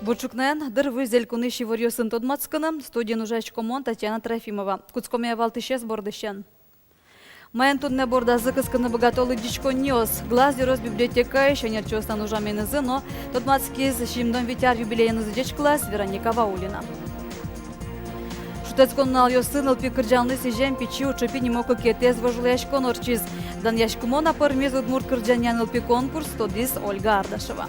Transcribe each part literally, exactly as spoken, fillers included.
Бур ӵукнаен! Дыр вуиз элькунысь иворъёсын тодматскыны. Студиын ужасько мон, Татьяна Трофимова. Кутскомы валтӥсез бордысен. Маин туннэ бордазы кыскыны быгато лыдӟиськонниос? Глаз ёрос библиотекаысь ӧнерчиослэн ужаменызы но тодматскиз сизьымдон вить ар юбилеенызы ӟечкылаз Вероника Ваулина. Шутэтскон нуналъёсы нылпи кырӟанлы сӥзем «Пичи уӵыпи» нимо кыкетӥез вожвылъяськон ортчиз. Данъяськымон-а пӧрмиз удмурт кырӟанъя нылпи конкурс, тодӥз Ольга Ардашева.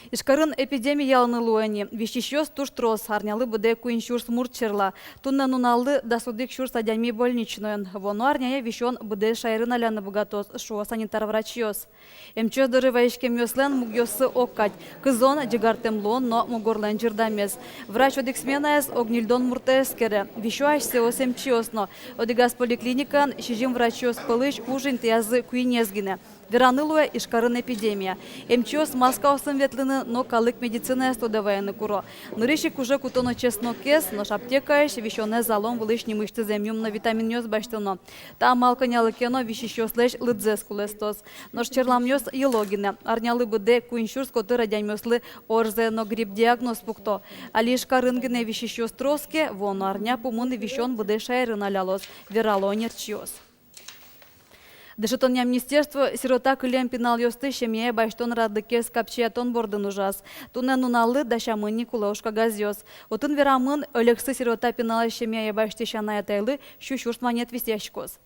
Ижкарын эпидемия ялыны луэ ни. Висисьёс туж трос, арнялы быдэ куинь сюрс мурт черла. Туннэ нуналлы дас одӥг сюрс адями больничноын. Вуоно арняе висён быдэс шаерын аляны быгатоз, шуо санитар врачъёс. Эмчиос доры вазиськемъёслэн мугъёссы огкадь: кызон, ӟыгартэм луон но мугорлэн ӟырдамез. Врач одӥг сменаез ог ньыльдон муртэ эскере. Висё асьсэос эмчиос но. Одӥгаз поликлиникаын сизьым врачъёс пӧлысь уж интыязы куинез гинэ. Вераны луэ, Ижкарын эпидемия. Эмчиос маскаосын ветлыны но калык медицинаез тодэ вайыны куро. Нырысь ик уже кутоно чеснокез, нош аптекаысь висёнэз алон вылысь нимысьтыз эмъюм но витаминъёс басьтоно. Та амал кӧнялы ке но висисьёслэсь лыдзэс кулэстоз. Нош черламъёс йыло гинэ. Арнялы быдэ куинь сюрс котыр адямиослы ОРЗ но грипп диагноз пукто. Али Ижкарын гинэ висисьёс трос ке, вуоно арня пумын висён быдэс шаерын алялоз, верало ӧнерчиос. Дышетонъя министерство сирота кылем пиналъёсты семьяе басьтон радлыкез капчиятон бордын ужаз. Туннэ нуналлы дасямын ни кулэ ужкагазъёс. Отын верамын, ӧлексы сирота пиналэз семьяе басьтӥсь анай-атайлы сю сюрс манет висъяськоз.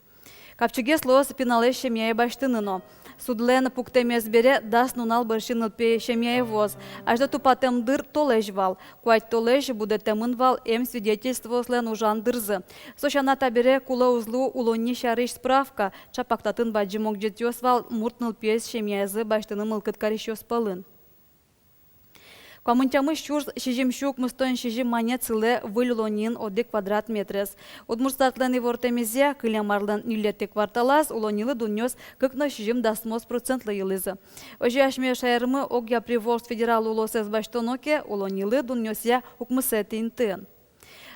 Капчигес луоз пиналэз семьяе басьтыны но. Судлэн пуктэмез бере, дас нунал бӧрсьы нылпи семьяе вуоз. Азьло тупатэм дыр толэзь вал. Куать толэзь будэтэмын вал эм свидетельствоослэн ужан дырзы. Со сяна, табере кулэ уз лу улонни сярысь справка. Чапак татын бадӟым огӟетъёс вал мурт нылпиез семьязы басьтыны мылкыд карисьёс пӧлын. Куамын тямыс сюрс сизьым сю укмыстон сизьым манет сылэ выль улонниын одӥг квадрат метрез. Удмуртстатлэн ивортэмезъя, кылем арлэн ньылетӥ кварталаз улоннилы дунъёс кык но сизьым дасмос процентлы йылӥзы. Озьы асьме шаермы огъя Приволжск федерал улосэз басьтоно ке, улоннилы дунъёсъя укмысэтӥ интыын.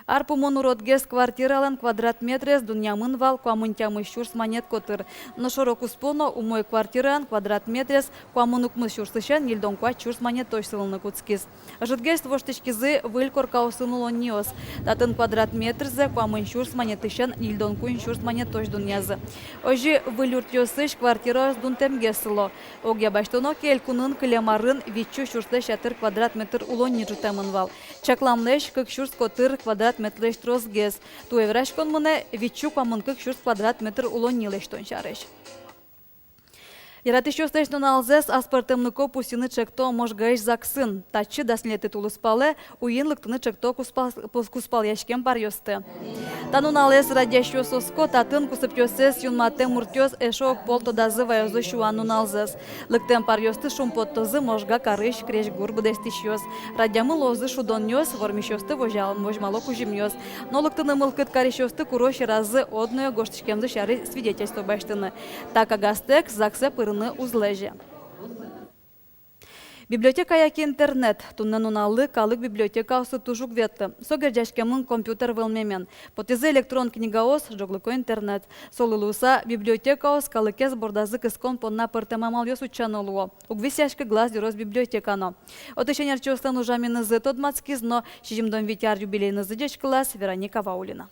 Ар пумын уродгес квартиралэн квадрат метрез дунъямын вал куамын тямыс сюрс манет котыр. Нош шоро-куспо но умой квартираын квадрат метрез куамын укмыс сюрслысен ньыльдон куать сюрс манетозь сылыны кутскиз. Ӧжытгес воштӥськизы выль коркаосын улонниос. Татын квадрат метрзэ куамын сюрс манетлысен ньыльдон куинь сюрс манетозь дунъязы. Озьы выль юртъёсысь квартираос дунтэмгес сыло. Огъя басьтоно ке, элькунын кылем арын витьсю сюрслэсь ятыр квадрат метр улонни ӝутэмын вал. Чакламлэсь кык сюрс котыр квадрат метрлэсь тросгес. Туэ вераськон мынэ витьсю куамын кык сюрс квадрат метр улонни лэсьтон сярысь. Яратӥсьёслэсь нуналзэс аспӧртэмлыко пусйыны чекто Можгаысь ЗАГСын. Татчы дас ньылетӥ тулыспалэ уйин лыктыны чекто кузпал-, куз-, кузпалъяськем паръёсты. Та нуналэз радъясьёс оско, татын кусыпъёссэс юнматэм муртъёс эшшо огпол тодазы ваёзы сюан нуналзэс. Лыктэм паръёсты шумпоттозы Можга карысь крезьгур быдэстӥсьёс. Радъямын луозы шудонъёс, вормисьёсты возьма-, возьмало кузьымъёс. Но лыктыны мылкыд карисьёсты куро сьӧразы одно ик гожтӥськемзы сярысь свидетельство басьтыны. Та кагазтэк ЗАГСэ пырыны уз лэзе. Библиотека яке интернет? Туннэ нуналлы калык библиотекаосы туж уг ветлы. Со герӟаськемын компьютер вӧлмемен. Потӥзы электрон книгаос, ӝоглыко интернет. Солы луыса, библиотекаос калыкез бордазы кыскон понна пӧртэм амалъёс утчано луо. Уг висъяськы Глаз ёрос библиотека но. Отысь ӧнерчиослэн ужаменызы тодматскиз но сизьымдон вить ар юбилеенызы ӟечкылаз Вероника Ваулина.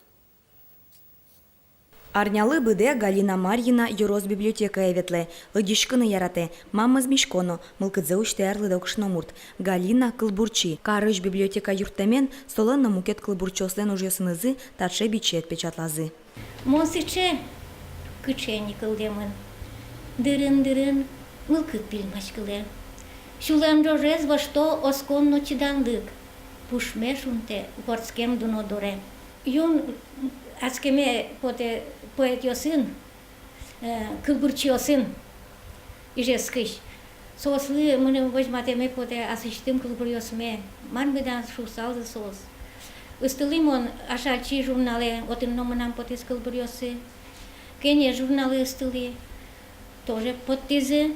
Арнялы быдэ Галина Марьина ёрос библиотекае ветлэ, лыдӟиськыны яратэ, ма мӧзмисько но, мылкыдзэ усьтэ арлыдо кышномурт. Галина — кылбурчи. Карысь библиотека юрттэмен солэн но мукет кылбурчиослэн ужъёсынызы таӵе бичет печатлазы. Мон сыӵе, кыӵе ни кылдэмын, дырын-дырын мылкыд выльмаськылэ. Сюлэм ӝожез вошто оскон но чиданлык, пушме шунтэ вордскем дуно доре. Юн адскеме потэ поэтъёсын, э, кылбурчиосын Ижевскысь. Соослы мыным возьматэме потэ аслэсьтым кылбуръёсме, мар меда шуысалзы соос. Ыстылӥ мон «Ашальчи» журналэ, отын но мынам потӥз кылбуръёсы. «Кенеш» журналэ ыстылӥ, тоже поттӥзы.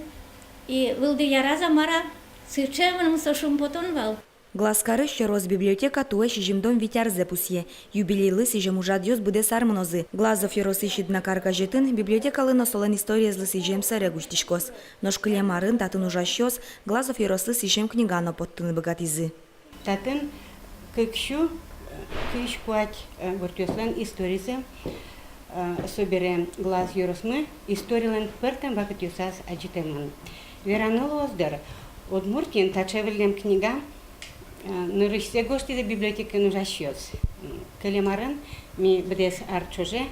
И вылды яраз-а, мар-а, сыӵе мыным со шумпотон вал. Глазкарысь ёрос библиотека туэ сизьымдон вить арзэ пусъе. Юбилейлы сӥзем ужрадъёс быдэс ар мынозы. Глазов ёросысь «Иднакар» газетын библиотекалы но солэн историезлы сӥзем сэрег усьтӥськоз. Нош кылем арын татын ужасьёс Глазов ёрослы сӥзем книга но поттыны быгатӥзы. Татын кык сю, э, кызь куать, э, гуртъёслэн историзы, э, собере Глаз ёросмы историлэн пӧртэм вакытъёсаз адӟытэмын. Вераны луоз, дыр, Удмуртиын таӵе выллем книга, э, нырысьсэ гожтӥзы библиотекаын ужасьёс. М, кылем арын ми быдэс ар ӵоже,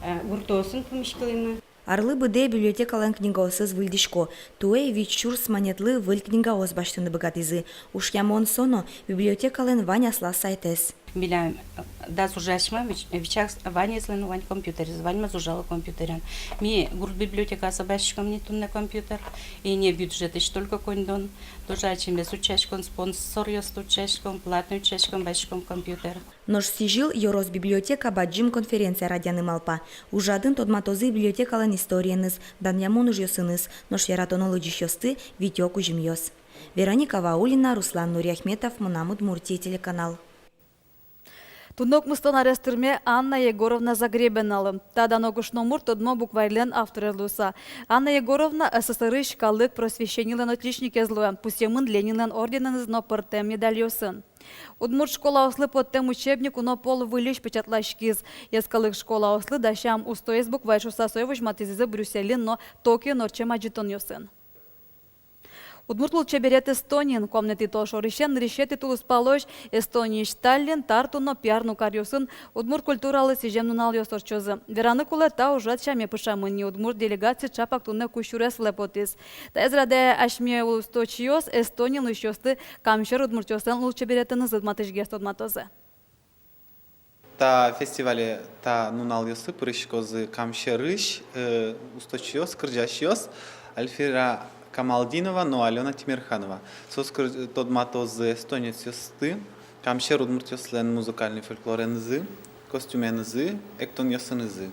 э, гуртоосын пумиськылӥмы. Арлы быдэ библиотекалэн книгаосыз выльдӥсько. Туэ вить сюрс манетлы выль книгаос басьтыны быгатӥзы. Ушъямон со но — библиотекалэн вань аслаз сайтэз. Милям, э, дас ужасьмы вич-, вичак ваньзылэн вань компьютерез, ваньмыз ужало компьютерен. Ми гурт библиотекаосы басьтӥськом ни туннэ компьютер, и не бюджетысь только коньдон, тоже ачимес утчаськом, спонсоръёсты утчаськом, платной утчаськом, басьтӥськом компьютер. Нош сӥзьыл ёрос библиотека бадӟым конференция радъяны малпа. Ужрадын тодматозы библиотекалэн историеныз, данъямон ужъёсыныз, нош яратоно лыдӟисьёсты витё кузьымъёс. Вероника Ваулина, Руслан Нуриахметов, «Мынам Удмуртие» телеканал. Туннэ укмыстон арес тырме Анна Егоровна Загребиналы. Та дано кышномурт тодмо букварьлэн авторез луыса. Анна Егоровна СССР-ысь калык просвещенилэн отличникез луэ, пусъемын Ленинлэн орденэныз но пӧртэм медальёсын. Удмурт школаослы поттэм учебник уно пол выльысь печатласькиз. Йӧскалык школаослы дасям устоез букварь шуыса, сое возьматӥзы Брюссельын но Токиоын ортчем адӟытонъёсын. Удмурт лулчеберет Эстониын. Куамынэтӥ толшорысен нырысетӥ тулыспалозь Эстониысь Таллин, Тарту но Пиарну каръёсын удмурт культуралы сӥзем нуналъёс ортчозы. Вераны кулэ, та ужрад сяме пыӵамын ни. Удмурт делегация ӵапак туннэ кузь сюрес вылэ потӥз. Таиз радэ асьме усточиос Эстониын улӥсьёсты Камсьӧр удмуртъёслэн лулчеберетэнызы матысьгес тодматозы. Та фестивале та нуналъёсы пыриськозы Камсьӧрысь, э, усточиос, кырӟасьёс Альфира Камалдинова но Алёна Тимерханова. Соос кыр-, тодматозы эстонецъёсты Камсьӧр удмуртъёслэн музыкальной фольклоренызы, костюменызы, эктонъёсынызы.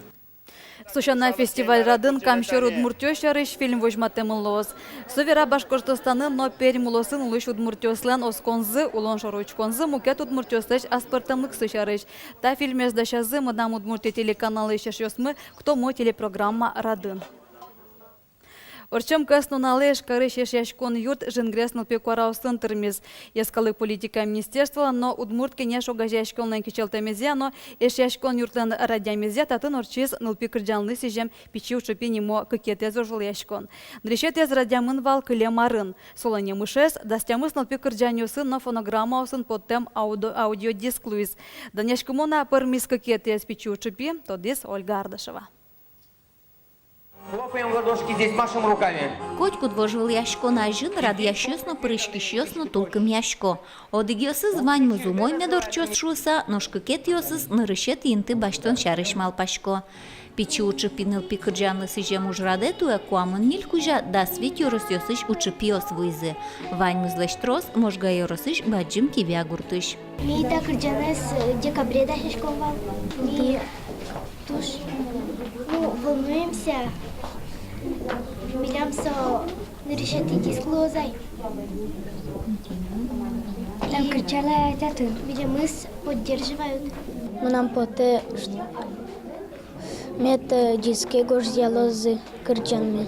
Со сяна, фестиваль радын Камсьӧр удмуртъёс сярысь фильм возьматэмын луоз. Со вера Башкортостанын но Пермь улосын улӥсь удмуртъёслэн осконзы, улон шоры учконзы, мукет удмуртъёслэсь аспӧртэмлыксы сярысь. Та фильмез дасязы «Мынам Удмуртие» телеканалысь эшъёсмы «Кто мы» телепрограмма радын. Ортчем кӧснуналэ Ижкарысь Эшъяськон юрт жингрес нылпи куараосын тырмиз. Йӧскалык политика министерстволэн но «Удмурт кенеш» огазеяськонлэн кичӧлтэмезъя но Эшъяськон юртлэн радъямезъя татын ортчиз нылпи кырӟанлы сӥзем «Пичи уӵыпи» нимо кыкетӥез вожвылъяськон. Нырысетӥез радъямын вал кылем арын. Солэн емышез — дас тямыс нылпи кырӟанъёсын но фонограммаосын поттэм аудо-, аудиодиск луиз. Данъяськымон-а пӧрмиз кыкетӥез «Пичи уӵыпи», тодӥз Ольга Ардашева. Хлопаем в ладошки, здесь машем руками. Котькуд вожвылъяськон азьын радъясьёс но, пыриськисьёс но тулкымъясько. Одӥгъёсыз ваньмыз умой мед ортчоз шуыса, нош кыкетӥосыз нырысетӥ инты басьтон сярысь малпасько. «Пичи уӵыпи» нылпи кырӟанлы сӥзем ужрадэ туэ куамын ньыль кузя дас вить ёросъёсысь уӵыпиос вуизы. Ваньмызлэсь трос Можга ёросысь Бадӟым Кивя гуртысь. Ми та кырӟанэз, э, декабре дасяськом вал. Ми туж, ну, волнуемся. Милям со нырысетӥ диск луоз ай. Там кырӟалэ татын. Милемыз поддерживают. Мынам потэ, мед, э, диске гожъялозы кырӟанме.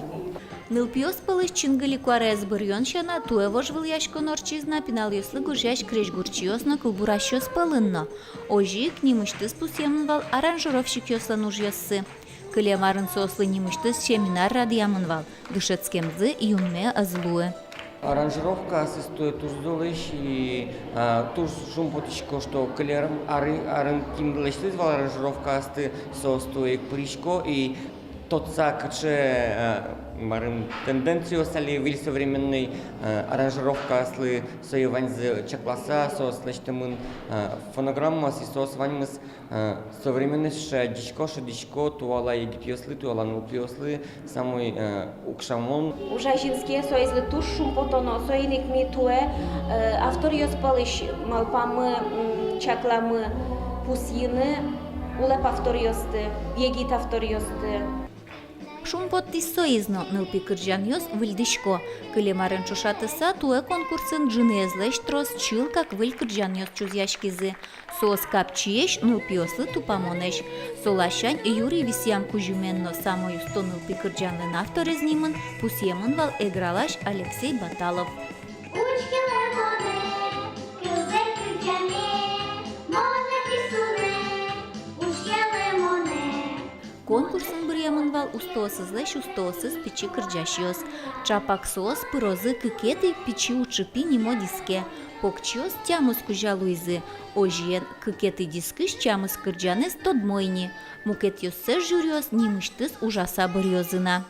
Нылпиос пӧлысь чингыли куараез быръён сяна, туэ вожвылъяськон ортчиз на пиналъёслы гожъясь крезьгурчиос но кылбурасьёс пӧлын но. Озьы ик нимысьтыз пусъемын вал аранжировщикъёслэн ужъёссы. Кылем арын соослы нимысьтыз семинар радъямын вал, дышетскемзы юнме ӧз луы. Аранжировкаосыз туэ туж золэсь, и, а, туж шумпотӥсько, что кылем ары-, арын кинлэсьтыз вал аранжировкаосты, соос туэ ик пырисько, и тодса, кыӵе, э, марым, тенденциос али выль современной, э, аранжировкаослы, сое ваньзэ чакласа, соос лэсьтэмын, э, фонограммаос, и соос ваньмыз, э, современной сыӵе адӟисько, шӧдӥсько, туала егитъёслы, туала нылпиослы самой, э, укшамон. Ужасьёсыз ке, соизлы туж шумпотоно, соин ик ми туэ, э, авторъёс пӧлысь малпамы, м, чакламы пусйыны улэп авторъёсты, егит авторъёсты. шумпоттӥз соиз но, нылпи кырӟанъёс выльдӥсько. Кылем арен ӵошатыса, туэ конкурсын ӝыныезлэсь трос чылкак выль кырӟанъёс чузъяськизы. Соос капчиесь, нылпиослы тупамонэсь. Со ласянь юри висъям кузьымен но самой усто нылпи кырӟанлэн авторез нимын пусъемын вал Эгралась Алексей Баталов. Учкелэ монэ, кылзэ кырӟанэ, монэ писунэ, учкелэ монэ. Конкурсын быръемын вал устоосызлэсь устоосыз пичи кырӟасьёс. Чапак соос пырозы кыкетӥ «Пичи уӵыпи» нимо диске. Покчиос тямыс кузя луизы. Озьыен, кыкетӥ дискысь тямыс кырӟанэз тодмо ини. Мукетъёссэ жюриос нимысьтыз ужаса быръёзы на.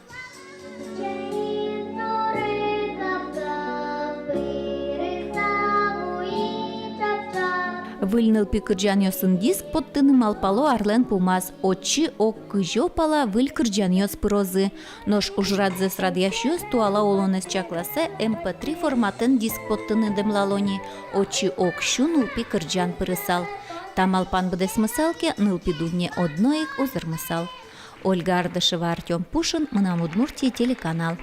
Выль нылпи кырӟанъёсын диск поттыны малпало арлэн пумаз. Отчы ог кызё пала выль кырӟанъёс пырозы. Нош ужрадзэс радъясьёс туала улонэз чакласа, эм пэ три форматэн диск поттыны дэмлало ни. Отчы ог сю нылпи кырӟан пырысал. Та малпан быдэсмысал ке, нылпи дунне одно ик узырмысал. Ольга Ардашева, Артём Пушин, «Мынам Удмуртие» телеканал.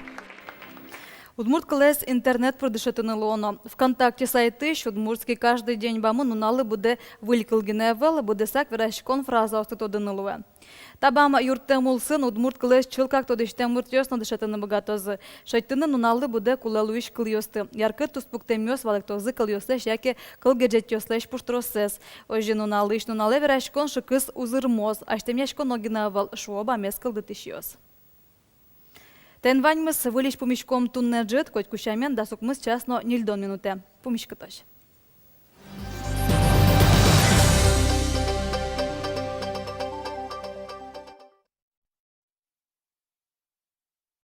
Удмурт кылэз интернет пыр дышетыны луоно. ВКонтакте сайтысь «Удмуртский каждый день» бамын нуналлы быдэ выль кыл гинэ ӧвӧл, быдэсак вераськон фразаосты тодыны луэ. Та бам юрттэм улсын удмурт кылэз чылкак тодӥсьтэм муртъёс но дышетыны быгатозы. Шедьтыны нуналлы быдэ кулэ луись кылъёсты. Яркыт туспуктэмъёс валэктозы кылъёслэсь яке кылгерӟетъёслэсь пуштроссэс. Озьы нуналысь нуналэ вераськон шыкыс узырмоз, азьтэмъяськоно гинэ ӧвӧл, шуо бамез кылдытӥсьёс. Тӥни ваньмыз. Выльысь пумиськом туннэ ӝыт, котьку сямен, дас укмыс час но ньыльдон минутэ. Пумиськытозь.